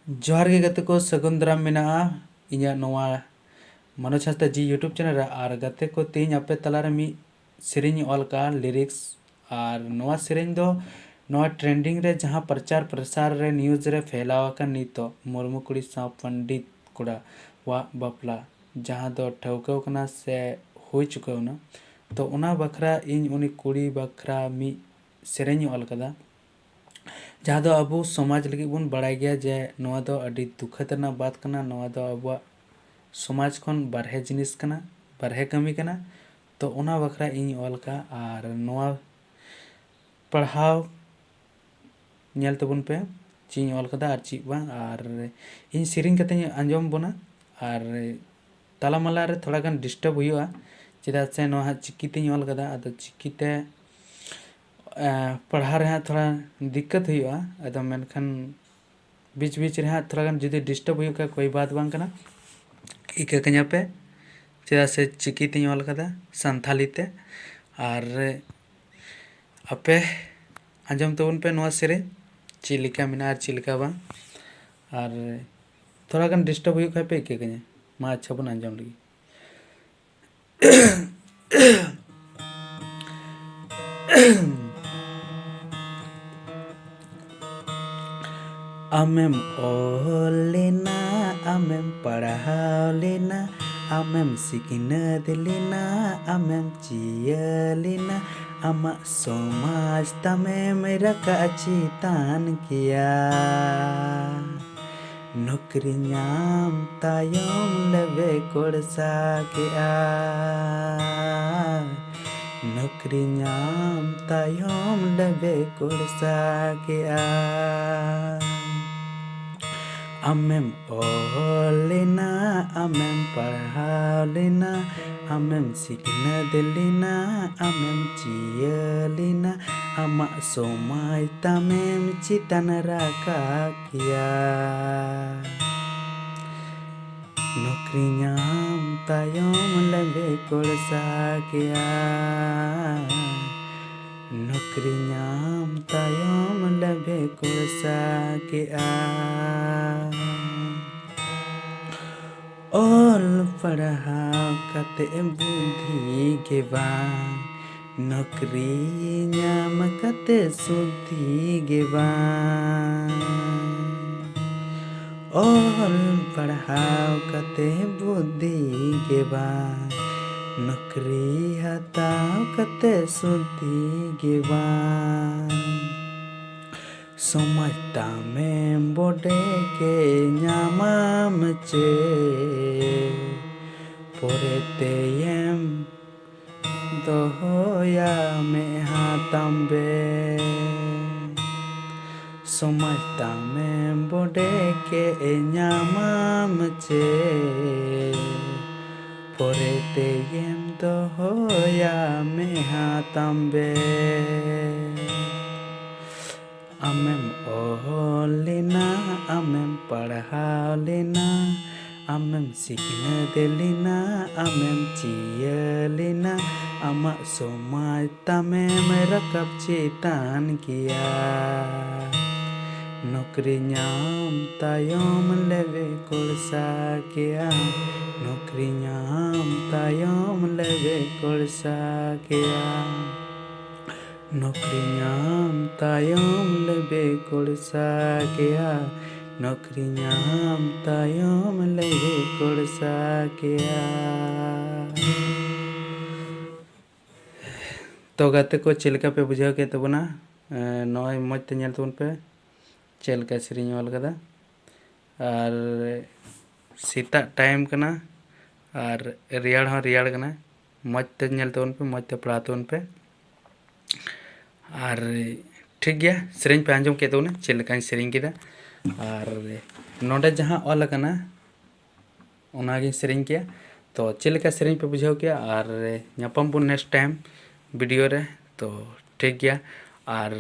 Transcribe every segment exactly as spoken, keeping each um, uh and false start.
ᱡᱚᱦᱟᱨ ᱜᱮ ᱜᱟᱛᱮ ᱠᱚ, ᱥᱟᱹᱜᱩᱱ ᱫᱟᱨᱟᱢ ᱢᱮᱱᱟᱜᱼᱟ ᱤᱧᱟᱹᱜ ᱱᱚᱣᱟ ᱢᱚᱱᱳᱡᱽ ᱦᱟᱸᱥᱫᱟ ᱡᱤ YouTube ᱪᱮᱱᱮᱞ ᱨᱮ᱾ ᱟᱨ ᱜᱟᱛᱮ ᱠᱚ, ᱛᱮᱦᱮᱧ ᱟᱯᱮ ᱛᱟᱞᱟᱨᱮ ᱢᱤᱫ ᱥᱮᱨᱮᱧ ᱤᱧ ᱚᱞ ᱠᱟᱜᱼᱟ, ᱞᱤᱨᱤᱠᱥ᱾ ᱟᱨ ᱱᱚᱣᱟ ᱥᱮᱨᱮᱧ ᱫᱚ ᱱᱚᱣᱟ ᱴᱨᱮᱱᱰᱤᱝ ᱨᱮ ᱡᱟᱦᱟᱸ ᱯᱨᱚᱪᱟᱨ ᱯᱨᱚᱥᱟᱨ ᱨᱮ ᱱᱤᱭᱩᱡᱽ ᱨᱮ ᱯᱷᱮᱞᱟᱣ ᱟᱠᱟᱱ ᱱᱤᱛᱚᱜ, ᱢᱩᱨᱢᱩ ᱠᱩᱲᱤ ᱥᱟᱶ ᱯᱚᱱᱰᱤᱛ ᱠᱚᱲᱟ ᱣᱟᱜ ᱵᱟᱯᱞᱟ, ᱡᱟᱦᱟᱸ ᱫᱚ ᱴᱷᱟᱹᱣᱠᱟᱹ ᱠᱟᱱᱟ ᱥᱮ ᱦᱩᱭ ᱪᱩᱠᱟᱹᱣ ᱮᱱᱟ, ᱛᱚ ᱚᱱᱟ ᱵᱟᱠᱷᱨᱟ ᱤᱧ ᱩᱱᱤ ᱠᱩᱲᱤ ᱵᱟᱠᱷᱨᱟ ᱢᱤᱫ ᱥᱮᱨᱮᱧ ᱤᱧ ᱚᱞ ᱠᱟᱫᱟ, ᱡᱟᱦᱟᱸ ᱫᱚ ᱟᱵᱚ ᱥᱚᱢᱟᱡᱽ ᱞᱟᱹᱜᱤᱫ ᱵᱚᱱ ᱵᱟᱲᱟᱭ ᱜᱮᱭᱟ ᱡᱮ ᱱᱚᱣᱟ ᱫᱚ ᱟᱹᱰᱤ ᱫᱩᱠᱷᱟᱹᱛ ᱨᱮᱱᱟᱜ ᱵᱟᱛ ᱠᱟᱱᱟ, ᱱᱚᱣᱟ ᱫᱚ ᱟᱵᱚᱣᱟᱜ ᱥᱚᱢᱟᱡᱽ ᱠᱷᱚᱱ ᱵᱟᱨᱦᱮ ᱡᱤᱱᱤᱥ ᱠᱟᱱᱟ, ᱵᱟᱨᱦᱮ ᱠᱟᱹᱢᱤ ᱠᱟᱱᱟ᱾ ᱛᱚ ᱚᱱᱟ ᱵᱟᱠᱷᱨᱟ ᱤᱧ ᱚᱞ ᱠᱟᱜᱼᱟ᱾ ᱟᱨ ᱱᱚᱣᱟ ᱯᱟᱲᱦᱟᱣ ᱧᱮᱞ ᱛᱟᱵᱚᱱ ᱯᱮ, ᱪᱮᱫ ᱤᱧ ᱚᱞ ᱠᱟᱫᱟ ᱟᱨ ᱪᱮᱫ ᱵᱟᱝ᱾ ᱟᱨ ᱤᱧ ᱥᱮᱨᱮᱧ ᱠᱟᱛᱮᱧ ᱟᱸᱡᱚᱢ ᱵᱚᱱᱟ᱾ ᱟᱨ ᱛᱟᱞᱟ ᱢᱟᱞᱟ ᱨᱮ ᱛᱷᱚᱲᱟ ᱜᱟᱱ ᱰᱤᱥᱴᱟᱵᱽ ᱦᱩᱭᱩᱜᱼᱟ, ᱪᱮᱫᱟᱜ ᱥᱮ ᱱᱚᱣᱟ ᱦᱟᱸᱜ ᱪᱤᱠᱤ ᱛᱮᱧ ᱚᱞ ᱠᱟᱫᱟ᱾ ᱟᱫᱚ ᱪᱤᱠᱤ ᱛᱮ, ᱮ, ᱯᱟᱲᱦᱟᱣ ᱨᱮ ᱦᱟᱸᱜ ᱛᱷᱚᱲᱟ ᱫᱤᱠᱠᱟᱛ ᱦᱩᱭᱩᱜᱼᱟ᱾ ᱟᱫᱚ ᱢᱮᱱᱠᱷᱟᱱ ᱵᱤᱪ ᱵᱤᱪ ᱨᱮ ᱦᱟᱸᱜ ᱛᱷᱚᱲᱟ ᱜᱟᱱ ᱡᱩᱫᱤ ᱰᱤᱥᱴᱟᱵᱽ ᱦᱩᱭᱩᱜ ᱠᱷᱟᱡ, ᱠᱳᱭ ᱵᱟᱛ ᱵᱟᱝ ᱠᱟᱱᱟ, ᱤᱠᱟᱹ ᱠᱟᱹᱧᱟ ᱯᱮ, ᱪᱮᱫᱟᱜ ᱥᱮ ᱪᱤᱠᱤ ᱛᱮᱧ ᱚᱞ ᱠᱟᱫᱟ ᱥᱟᱱᱛᱷᱟᱞᱤ ᱛᱮ᱾ ᱟᱨ ᱟᱯᱮ ᱟᱸᱡᱚᱢ ᱛᱟᱵᱚᱱ ᱯᱮ ᱱᱚᱣᱟ ᱥᱮᱨᱮᱧ, ᱪᱮᱫ ᱞᱮᱠᱟ ᱢᱮᱱᱟᱜᱼᱟ ᱟᱨ ᱪᱮᱫ ᱞᱮᱠᱟ ᱵᱟᱝ᱾ ᱟᱨ ᱛᱷᱚᱲᱟ ᱜᱟᱱ ᱰᱤᱥᱴᱟᱵᱽ ᱦᱩᱭᱩᱜ ᱠᱷᱟᱡ ᱯᱮ ᱤᱠᱟᱹ ᱠᱟᱹᱧᱟ᱾ ᱢᱟ ᱟᱪᱪᱷᱟ, ᱵᱚᱱ ᱟᱸᱡᱚᱢ ᱞᱮᱜᱮ᱾ ᱟᱢᱮᱢ ᱚᱞ ᱞᱮᱱᱟ, ᱟᱢᱮᱢ ᱯᱟᱲᱦᱟᱣ ᱞᱮᱱᱟ, ᱟᱢᱮᱢ ᱥᱤᱠᱷᱱᱟᱹᱛ ᱞᱮᱱᱟ, ᱟᱢᱮᱢ ᱪᱤᱭᱟᱹ ᱞᱮᱱᱟ, ᱟᱢᱟᱜ ᱥᱚᱢᱟᱡᱽ ᱛᱟᱢᱮᱢ ᱨᱟᱠᱟᱵ ᱪᱮᱛᱟᱱ ᱠᱮᱭᱟ᱾ ᱱᱚᱠᱨᱤ ᱧᱟᱢ ᱛᱟᱭᱚᱢ ᱞᱮ ᱵᱮᱠᱚᱲᱥᱟ ᱠᱮᱜᱼᱟ᱾ ᱱᱚᱠᱨᱤ ᱧᱟᱢ ᱛᱟᱭᱚᱢ ᱞᱮ ᱵᱮᱠᱚᱲᱥᱟ ᱠᱮᱜᱼᱟ᱾ ᱟᱢᱮᱢ ᱚᱞ ᱞᱮᱱᱟ, ᱟᱢᱮᱢ ᱯᱟᱲᱦᱟᱣ ᱞᱮᱱᱟ, ᱟᱢᱮᱢ ᱥᱤᱠᱷᱱᱟᱹᱛ ᱞᱮᱱᱟ, ᱟᱢᱮᱢ ᱪᱤᱭᱟᱹ ᱞᱮᱱᱟ, ᱟᱢᱟᱜ ᱥᱚᱢᱟᱡᱽ ᱛᱟᱢᱮᱢ ᱪᱮᱛᱟᱱ ᱨᱟᱠᱟᱵ ᱠᱮᱭᱟ᱾ ᱱᱚᱠᱨᱤ ᱧᱟᱢ ᱛᱟᱭᱚᱢ ᱞᱮ ᱵᱮᱠᱚᱲᱥᱟ ᱠᱮᱭᱟ᱾ ᱱᱚᱠᱨᱤ ᱧᱟᱢ ᱛᱟᱭᱚᱢ ᱞᱮ ᱵᱮᱠᱚᱲᱥᱟ ᱠᱮᱜᱼᱟ᱾ ᱯᱟᱲᱦᱟᱣ ᱠᱟᱛᱮ ᱵᱩᱫᱷᱤ ᱜᱮ ᱵᱟᱝ, ᱱᱚᱠᱨᱤ ᱧᱟᱢ ᱠᱟᱛᱮ ᱥᱩᱫᱷᱤ ᱜᱮ ᱵᱟᱝ᱾ ᱚᱞ ᱯᱟᱲᱦᱟᱣ ᱠᱟᱛᱮ ᱵᱩᱫᱷᱤ ᱜᱮ ᱵᱟᱝ, ᱱᱚᱠᱨᱤ ᱦᱟᱛᱟᱣ ᱠᱟᱛᱮ ᱥᱩᱫᱷᱤ ᱜᱮ ᱵᱟᱝ᱾ ᱥᱚᱢᱟᱡᱽ ᱛᱟᱢᱮᱢ ᱵᱚᱰᱮ ᱜᱮ ᱧᱟᱢᱟᱢ ᱪᱮ, ᱯᱚᱨᱮ ᱛᱮᱭᱮᱢ ᱫᱚᱦᱚᱭᱟ ᱢᱮᱫᱦᱟ ᱛᱟᱢ ᱵᱮ᱾ ᱥᱚᱢᱟᱡᱽ ᱛᱟᱢᱮᱢ ᱵᱚᱰᱮ ᱜᱮ ᱧᱟᱢᱟᱢ ᱪᱮ, ᱯᱚᱨᱮ ᱛᱮᱭᱮᱢ ᱫᱚᱦᱚᱭᱟ ᱢᱮᱫᱦᱟ ᱛᱟᱢ ᱵᱮ᱾ ᱟᱢᱮᱢ ᱚᱞ ᱞᱮᱱᱟ, ᱟᱢᱮᱢ ᱯᱟᱲᱦᱟᱣ ᱞᱮᱱᱟ, ᱟᱢᱮᱢ ᱥᱤᱠᱷᱱᱟᱹᱛ ᱞᱮᱱᱟ, ᱟᱢᱮᱢ ᱪᱤᱭᱟᱹ ᱞᱮᱱᱟ, ᱟᱢᱟᱜ ᱥᱚᱢᱟᱡᱽ ᱛᱟᱢᱮᱢ ᱨᱟᱠᱟᱵ ᱪᱮᱛᱟᱱ ᱜᱮᱭᱟ᱾ ᱱᱚᱠᱨᱤ ᱧᱟᱢ ᱛᱟᱭᱚᱢ ᱞᱮ ᱵᱮᱠᱚᱞᱥᱟ ᱠᱮᱭᱟ, ᱱᱚᱠᱨᱤ ᱧᱟᱢ ᱛᱟᱭᱚᱢ ᱞᱮ ᱵᱮᱠᱚᱞᱥᱟ ᱠᱮᱭᱟ᱾ ᱱᱚᱠᱨᱤ ᱧᱟᱢ ᱛᱟᱭᱚᱢ ᱞᱮ ᱵᱮᱠᱚᱞᱥᱟ ᱠᱮᱭᱟ, ᱱᱚᱠᱨᱤ ᱧᱟᱢ ᱛᱟᱭᱚᱢ ᱞᱮ ᱵᱮᱠᱚᱞᱥᱟ ᱠᱮᱭᱟ᱾ ᱛᱚ ᱜᱟᱛᱮ ᱠᱚ, ᱪᱮᱫ ᱞᱮᱠᱟ ᱯᱮ ᱵᱩᱡᱷᱟᱹᱣ ᱠᱮᱫ ᱛᱟᱵᱚᱱᱟ? ᱮᱸ, ᱱᱚᱜᱼᱚᱭ ᱢᱚᱡᱽ ᱛᱮ ᱧᱮᱞ ᱛᱟᱵᱚᱱ ᱯᱮ ᱪᱮᱫ ᱞᱮᱠᱟ ᱥᱮᱨᱮᱧ ᱚᱞ ᱠᱟᱫᱟ᱾ ᱟᱨ ᱥᱮᱛᱟᱜ ᱴᱟᱭᱤᱢ ᱠᱟᱱᱟ ᱟᱨ ᱨᱮᱭᱟᱲ ᱦᱚᱸ ᱨᱮᱭᱟᱲ ᱠᱟᱱᱟ᱾ ᱢᱚᱡᱽ ᱛᱮ ᱧᱮᱞ ᱛᱟᱵᱚᱱ ᱯᱮ, ᱢᱚᱡᱽ ᱛᱮ ᱯᱟᱲᱦᱟᱣ ᱛᱟᱵᱚᱱ ᱯᱮ᱾ ᱟᱨ ᱴᱷᱤᱠ ᱜᱮᱭᱟ, ᱥᱮᱨᱮᱧ ᱯᱮ ᱟᱸᱡᱚᱢ ᱠᱮᱫ ᱛᱟᱵᱚᱱᱟ ᱪᱮᱫ ᱞᱮᱠᱟᱧ ᱥᱮᱨᱮᱧ ᱠᱮᱫᱟ᱾ ᱟᱨ ᱱᱚᱰᱮ ᱡᱟᱦᱟᱸ ᱚᱞ ᱟᱠᱟᱱᱟ ᱚᱱᱟᱜᱤᱧ ᱥᱮᱨᱮᱧ ᱠᱮᱭᱟ᱾ ᱛᱚ ᱪᱮᱫ ᱞᱮᱠᱟ ᱥᱮᱨᱮᱧ ᱯᱮ ᱵᱩᱡᱷᱟᱹᱣ ᱠᱮᱭᱟ? ᱟᱨ ᱧᱟᱯᱟᱢ ᱵᱚᱱ next time video ᱨᱮ᱾ ᱛᱚ ᱴᱷᱤᱠ ᱜᱮᱭᱟ, ᱟᱨ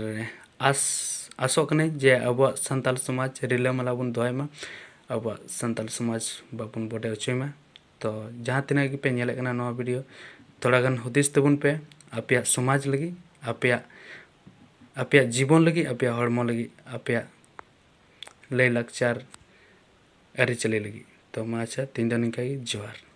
ᱟᱥ ᱟᱥᱚᱜ ᱠᱟᱹᱱᱟᱹᱧ ᱡᱮ ᱟᱵᱚᱣᱟᱜ ᱥᱟᱱᱛᱟᱞ ᱥᱚᱢᱟᱡᱽ ᱨᱤᱞᱟᱹᱢᱟᱞᱟ ᱵᱚᱱ ᱫᱚᱦᱚᱭ ᱢᱟ, ᱟᱵᱚᱣᱟᱜ ᱥᱟᱱᱛᱟᱞ ᱥᱚᱢᱟᱡᱽ ᱵᱟᱵᱚᱱ ᱵᱚᱰᱮ ᱦᱚᱪᱚᱭ ᱢᱟ᱾ ᱛᱚ ᱡᱟᱦᱟᱸ ᱛᱤᱱᱟᱹᱜ ᱜᱮᱯᱮ ᱧᱮᱞᱮᱫ ᱠᱟᱱᱟ ᱱᱚᱣᱟ video, ᱛᱷᱚᱲᱟ ᱜᱟᱱ ᱦᱩᱫᱤᱥ ᱛᱟᱵᱚᱱ ᱯᱮ ᱟᱯᱮᱭᱟᱜ ᱥᱚᱢᱟᱡᱽ ᱞᱟᱹᱜᱤᱫ, ᱟᱯᱮᱭᱟᱜ ᱟᱯᱮᱭᱟᱜ ᱡᱤᱵᱚᱱ ᱞᱟᱹᱜᱤᱫ, ᱟᱯᱮᱭᱟᱜ ᱦᱚᱲᱢᱚ ᱞᱟᱹᱜᱤᱫ, ᱟᱯᱮᱭᱟᱜ ᱞᱟᱹᱭ ᱞᱟᱠᱪᱟᱨ ᱟᱹᱨᱤᱪᱟᱹᱞᱤ ᱞᱟᱹᱜᱤᱫ᱾ ᱛᱚ ᱢᱟ ᱟᱪᱪᱷᱟ, ᱛᱮᱦᱮᱧ ᱫᱚ ᱱᱤᱝᱠᱟ ᱜᱮ, ᱡᱚᱦᱟᱨ᱾